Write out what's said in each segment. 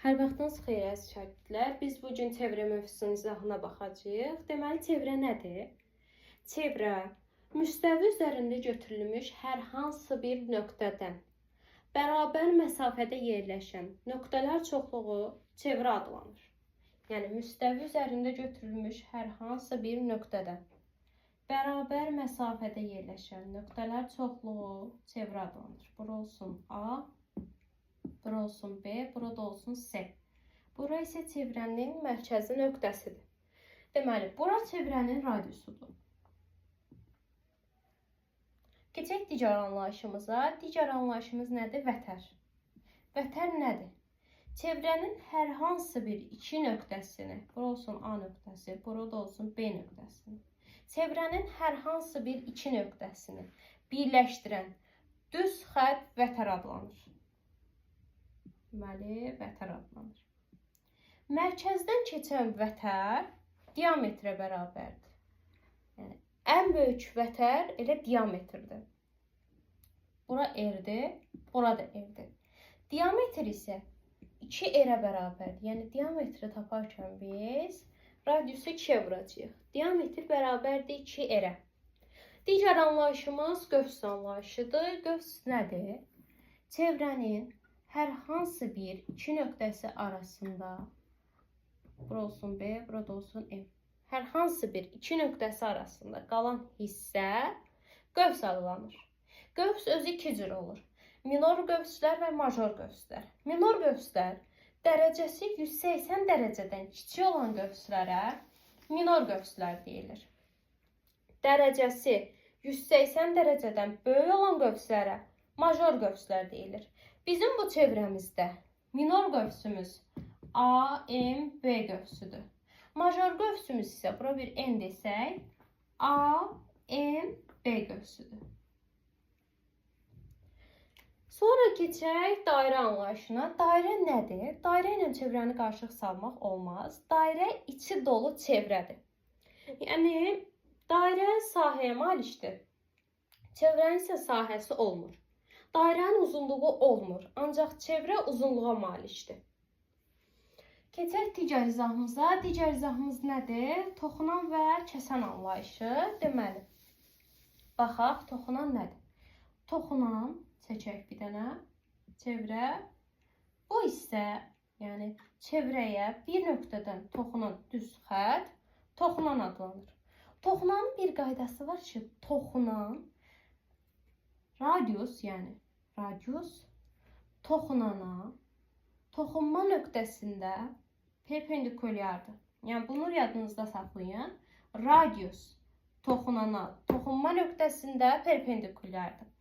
Hər vaxtınız xeyir əziz şagirdlər. Biz bu gün çevrə mövzusunun izahına baxacağıq. Deməli, çevrə nədir? Çevrə müstəvi üzərində götürülmüş hər hansı bir nöqtədən bərabər məsafədə yerləşən nöqtələr çoxluğu çevrə adlanır. Yəni müstəvi üzərində götürülmüş hər hansı bir nöqtədən bərabər məsafədə yerləşən nöqtələr çoxluğu çevrə adlanır. Bura olsun A, bura olsun B, burada olsun C. Bura isə çevrənin mərkəzi nöqtəsidir. Deməli, bura çevrənin radiusudur. Keçək digər anlayışımıza. Digər anlayışımız nədir? Vətər. Vətər nədir? Çevrənin hər hansı bir iki nöqtəsini, bura olsun A nöqtəsi, burada olsun B nöqtəsini. Çevrənin hər hansı bir iki nöqtəsini birləşdirən düz xətt vətər adlanır. Deməli, vətər adlanır. Mərkəzdən keçən vətər diametrə bərabərdir. Yəni, ən böyük vətər elə diametrdir. Bura R-dir, bura da R-dir. Diametr isə 2R-ə bərabərdir. Yəni, diametri taparkən biz radiusu 2-yə vuracağıq. Diametr bərabərdir 2R-ə. Digər anlayışımız qövs anlayışıdır. Qövs nədir? Çevrənin hər hansı bir iki nöqtəsi arasında, bura olsun B, burada olsun M, hər hansı bir iki nöqtəsi arasında qalan hissə qövs adlanır. Qövs özü iki cür olur. Minor qövslər və major qövslər. Minor qövslər dərəcəsi 180 dərəcədən kiçik olan qövslərə minor qövslər deyilir. Dərəcəsi 180 dərəcədən böyük olan qövslərə major qövslər deyilir. Bizim bu çevrəmizdə minor qövsümüz A, M, B qövsüdür. Major qövsümüz isə bura bir N desək, A, M, B qövsüdür. Sonra keçək dairə anlayışına. Dairə nədir? Dairə ilə çevrəni qarışıq salmaq olmaz. Dairə içi dolu çevrədir. Yəni, dairə sahəyə malikdir. Çevrənin isə sahəsi olmur. Dairənin uzunluğu olmur, ancaq çevrə uzunluğa malikdir. Keçək digər izahımıza. Digər izahımız nədir? Toxunan və kəsən anlayışı. Deməli, baxaq, toxunan nədir? Toxunan, çəkək bir dənə, çevrə. Bu hissə, yəni çevrəyə bir nöqtədən toxunan düz xətt toxunan adlanır. Toxunanın bir qaydası var ki, toxunan radius, yəni radius toxunana toxunma nöqtəsində perpendikulyardır. Yəni bunu yadınızda saxlayın. Radius toxunana toxunma nöqtəsində perpendikulyardır.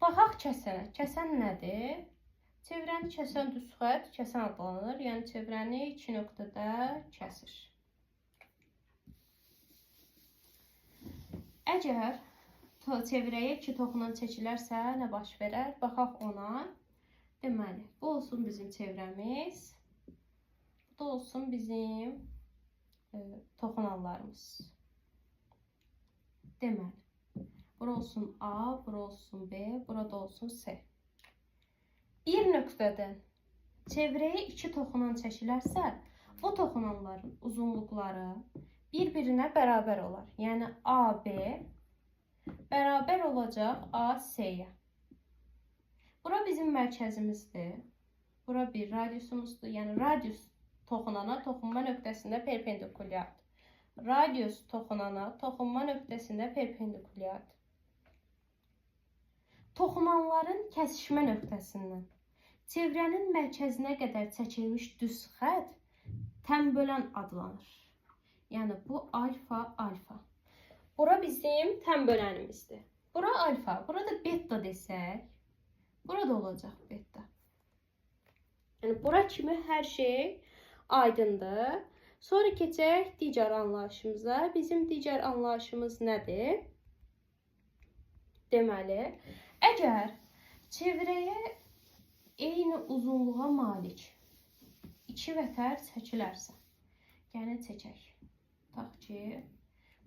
Baxaq kəsənə. Kəsən nədir? Çevrəni kəsən düz xətt kəsən adlanır. Yəni çevrəni iki nöqtədə kəsir. Əgər çevrəyə iki toxunan çəkilərsə nə baş verər? Baxaq ona. Deməli, bu olsun bizim çevrəmiz. Bu da olsun bizim toxunanlarımız. Deməli, bura olsun A, bura olsun B, burada olsun C. Bir nöqtədən çevrəyə iki toxunan çəkilərsə, bu toxunanların uzunluqları bir-birinə bərabər olar. Yəni, AB bərabər olacaq AC-yə. Bura bizim mərkəzimizdir. Bura bir radiusumuzdur. Yəni, radius toxunana toxunma nöqtəsində perpendikulyardır. Radius toxunana toxunma nöqtəsində perpendikulyardır. Toxunanların kəsişmə nöqtəsindən çevrənin mərkəzinə qədər çəkilmiş düz xətt tənbölən adlanır. Yəni, bu alfa, alfa. Bura bizim tənbölənimizdir. Bura alfa, burada beta desək, burada olacaq beta. Yəni, bura kimi hər şey aydındır. Sonra keçək digər anlayışımıza. Bizim digər anlayışımız nədir? Deməli, əgər çevrəyə eyni uzunluğa malik iki vətər çəkilərsə, yəni çəkək. Tutaq ki,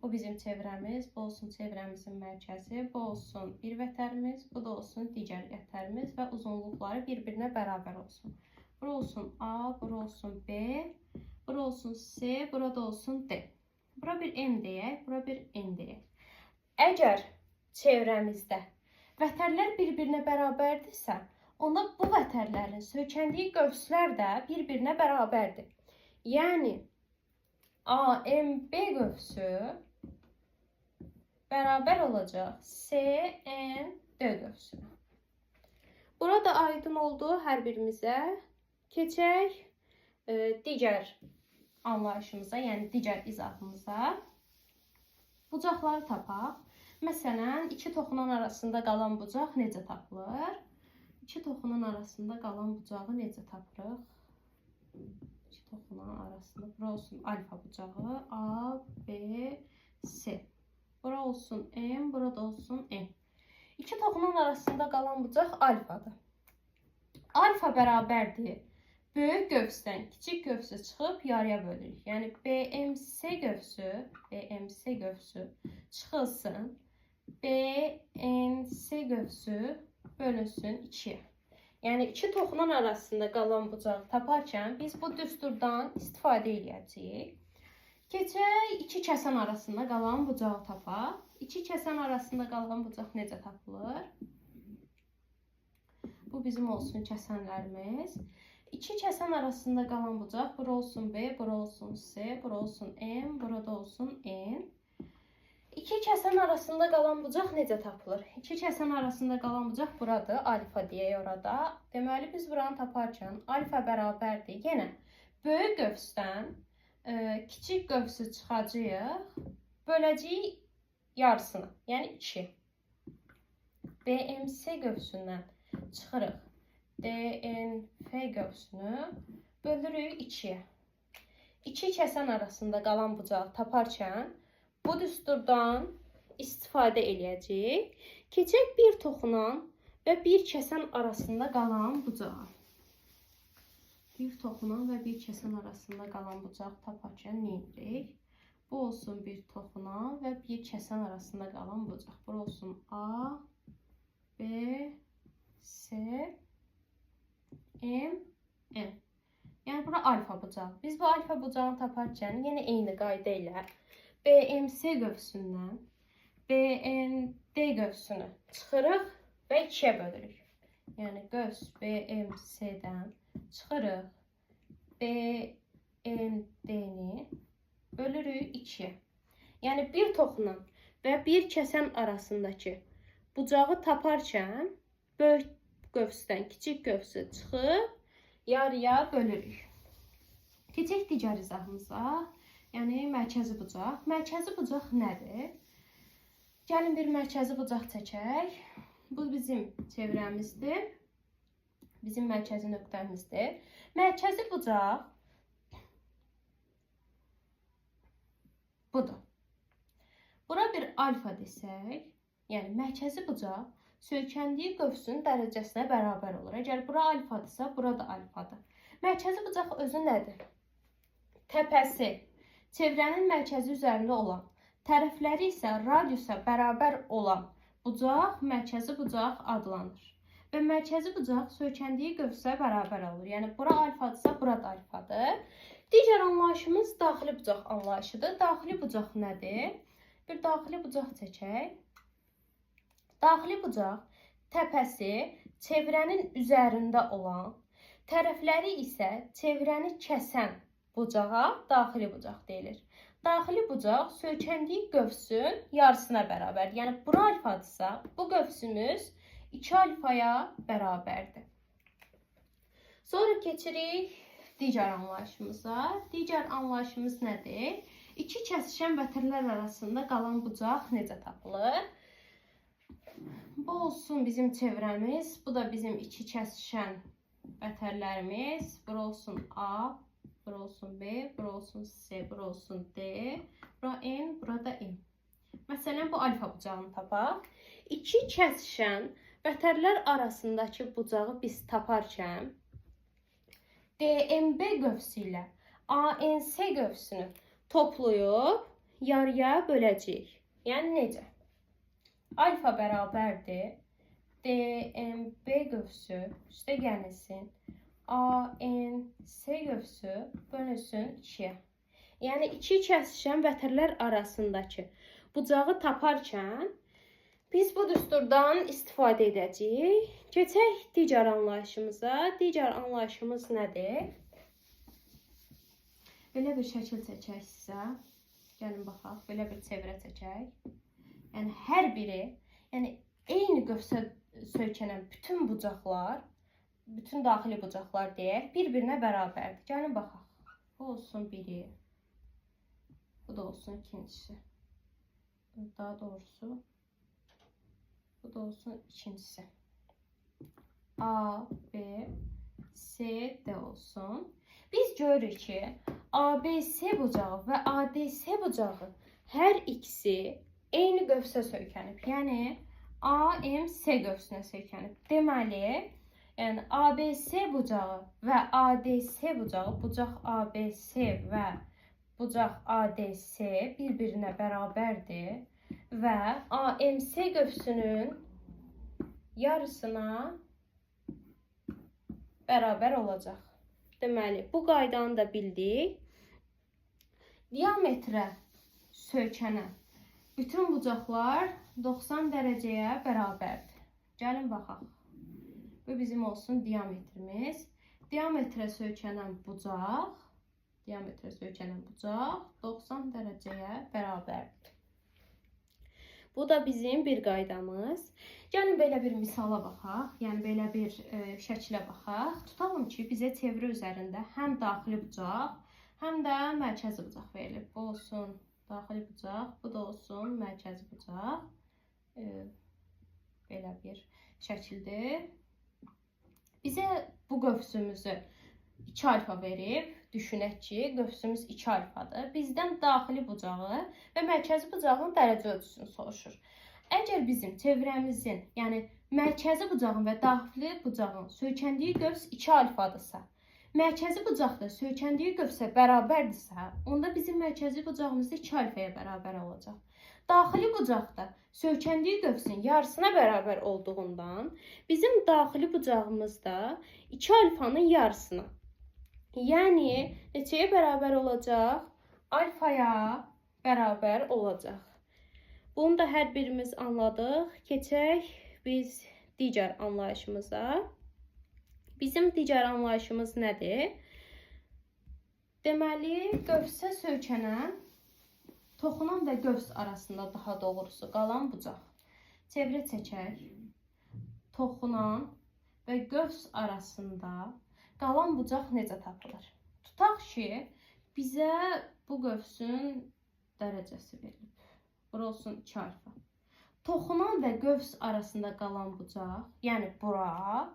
bu bizim çevrəmiz, bu olsun çevrəmizin mərkəzi, bu olsun bir vətərimiz, bu da olsun digər vətərimiz və uzunluqları bir-birinə bərabər olsun. Bura olsun A, bura olsun B, bura olsun C, burada olsun D. Bura bir M deyək, bura bir N deyək. Əgər çevrəmizdə vətərlər bir-birinə bərabərdirsə, onda bu vətərlərin söykəndiyi qövslər də bir-birinə bərabərdir. Yəni AMB qövsü bərabər olacaq CND qövsünə. Burada aydın oldu hər birimizə. Keçək digər anlayışımıza, yəni digər izahımıza. Bucaqları tapaq. Məsələn, iki toxunan arasında qalan bucaq necə tapılır? İki toxunan arasında qalan bucağı necə tapırıq? İki toxunan arasında bura olsun alfa bucağı A, B, C. Bura olsun M, burada olsun N. İki toxunan arasında qalan bucaq alfadır. Alfa bərabərdir. Böyük qövsdən kiçik qövsü çıxıb yarıya bölürük. Yəni BMC qövsü çıxılsın. BNC qövsü bölünsün 2-yə. Yəni iki toxunan arasında qalan bucağı taparkən biz bu düsturdan istifadə edəcəyik. Keçək iki kəsən arasında qalan bucağı tapaq. İki kəsən arasında qalan bucaq necə tapılır? Bu bizim olsun kəsənlərimiz. İki kəsən arasında qalan bucaq bura olsun B, bura olsun C, bura olsun M, burada olsun N. İki kəsən arasında qalan bucaq necə tapılır? İki kəsən arasında qalan bucaq buradır, alfa deyək orada. Deməli biz buranı taparkən alfa bərabərdir. Yenə böyük qövsdən kiçik qövsü çıxacağıq, böləcəyik yarısını, yəni 2. BMC qövsündən çıxırıq. DNF qövsünü bölürük 2-yə. İki kəsən arasında qalan bucağı taparkən bu düsturdan istifadə eləyəcəyik. Keçək bir toxunan və bir kəsən arasında qalan bucağa. Bir toxunan və bir kəsən arasında qalan bucaq taparkən nə edirik? Bu olsun bir toxunan və bir kəsən arasında qalan bucaq. Bura olsun A, B, C, M, N. Yəni bura alfa bucağı. Biz bu alfa bucağını taparkən yenə eyni qayda ilə BMC qövsündən BND qövsünü çıxırıq və 2-yə bölürük. Yəni qövs BMC-dən çıxırıq BND-ni bölürük 2-yə. Yəni bir toxunan və bir kəsən arasındakı bucağı taparkən böyük qövsdən kiçik qövsü çıxıb yarıya bölürük. Keçək digər izahımıza. Yəni mərkəzi bucaq. Mərkəzi bucaq nədir? Gəlin bir mərkəzi bucaq çəkək. Bu bizim çevrəmizdir. Bizim mərkəzi nöqtəmizdir. Mərkəzi bucaq budur. Bura bir alfa desək, yəni mərkəzi bucaq söykəndiyi qövsün dərəcəsinə bərabər olur. Əgər bura alfadırsa, bura da alfadır. Mərkəzi bucaq özü nədir? Təpəsi çevrənin mərkəzi üzərində olan, tərəfləri isə radiusa bərabər olan bucaq mərkəzi bucaq adlanır. Və mərkəzi bucaq söykəndiyi qövsə bərabər olur. Yəni bura alfadırsa, bura da alfadır. Digər anlayışımız daxili bucaq anlayışıdır. Daxili bucaq nədir? Bir daxili bucaq çəkək. Daxili bucaq təpəsi çevrənin üzərində olan, tərəfləri isə çevrəni kəsən bucağa daxili bucaq deyilir. Daxili bucaq söykəndiyi qövsün yarısına bərabərdir. Yəni bura alfadırsa, bu qövsümüz 2 alfaya bərabərdir. Sonra keçirik digər anlayışımıza. Digər anlayışımız nədir? İki kəsişən vətərlər arasında qalan bucaq necə tapılır? Bu olsun bizim çevrəmiz. Bu da bizim iki kəsişən vətərlərimiz. Bura olsun A, bura olsun B, bura olsun C, bura olsun D, bura N, burada M. Məsələn, bu alfa bucağını tapaq. İki kəsişən vətərlər arasındakı bucağı biz taparkən DMB qövsü ilə ANC qövsünü toplayıb yarıya böləcəyik. Yəni necə? Alfa bərabərdir DMB qövsü üstə gəlsin ANC qövsü bölünsün 2-yə. Yəni iki kəsişən vətərlər arasındakı bucağı taparkən biz bu düsturdan istifadə edəcəyik. Keçək digər anlayışımıza. Digər anlayışımız nədir? Belə bir şəkil çəkək sizə. Gəlin baxaq. Belə bir çevrə çəkək. Yəni hər biri, yəni eyni qövsə söykənən bütün bucaqlar, bütün daxili bucaqlar deyək, bir-birinə bərabərdir. Gəlin baxaq. Bu olsun biri. Bu da olsun ikincisi. Daha doğrusu bu da olsun ikincisi. A, B, C, D olsun. Biz görürük ki, ABC bucağı və ADC bucağı hər ikisi eyni qövsə söykənib. Yəni AMC qövsünə söykənib. Deməli, yəni ABC bucağı və ADC bucağı, bucaq ABC və bucaq ADC bir-birinə bərabərdir və AMC qövsünün yarısına bərabər olacaq. Deməli, bu qaydanı da bildik. Diametrə söykənən bütün bucaqlar 90 dərəcəyə bərabərdir. Gəlin baxaq. Bu bizim olsun diametrimiz. Diametrə söykənən bucaq, diametrə söykənən bucaq 90 dərəcəyə bərabərdir. Bu da bizim bir qaydamız. Gəlin belə bir misala baxaq, yəni belə bir şəklə baxaq. Tutalım ki, bizə çevrə üzərində həm daxili bucaq, həm də mərkəzi bucaq verilib. Bu olsun daxili bucaq, bu da olsun mərkəzi bucaq. Belə bir şəkildir. Bizə bu qövsümüzü 2 alfa verib. Düşünək ki, qövsümüz 2 alfadır. Bizdən daxili bucağı və mərkəzi bucağın dərəcə ölçüsünü soruşur. Əgər bizim çevrəmizin, yəni mərkəzi bucağın və daxili bucağın söykəndiyi qövs 2 alfadırsa, mərkəzi bucaq da söykəndiyi qövsə bərabərdirsə, onda bizim mərkəzi bucağımız da 2 alfaya bərabər olacaq. Daxili bucaq da söykəndiyi qövsün yarısına bərabər olduğundan bizim daxili bucağımız da 2 alfanın yarısına. Yəni neçəyə bərabər olacaq? Alfaya bərabər olacaq. Bunu da hər birimiz anladıq. Keçək biz digər anlayışımıza. Bizim digər anlayışımız nədir? Deməli, qövsə söykənən, toxunan və qövs arasında daha doğrusu qalan bucaq. Çevrə çəkək. Toxunan və qövs arasında qalan bucaq necə tapılır? Tutaq ki, bizə bu qövsün dərəcəsi verilib. Bura olsun 2 alfa. Toxunan və qövs arasında qalan bucaq, yəni bura,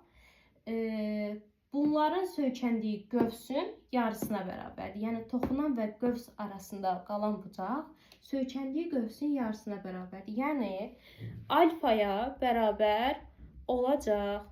bunların söykəndiyi qövsün yarısına bərabərdir. Yəni toxunan və qövs arasında qalan bucaq söykəndiyi qövsün yarısına bərabərdir. Yəni alfaya bərabər olacaq.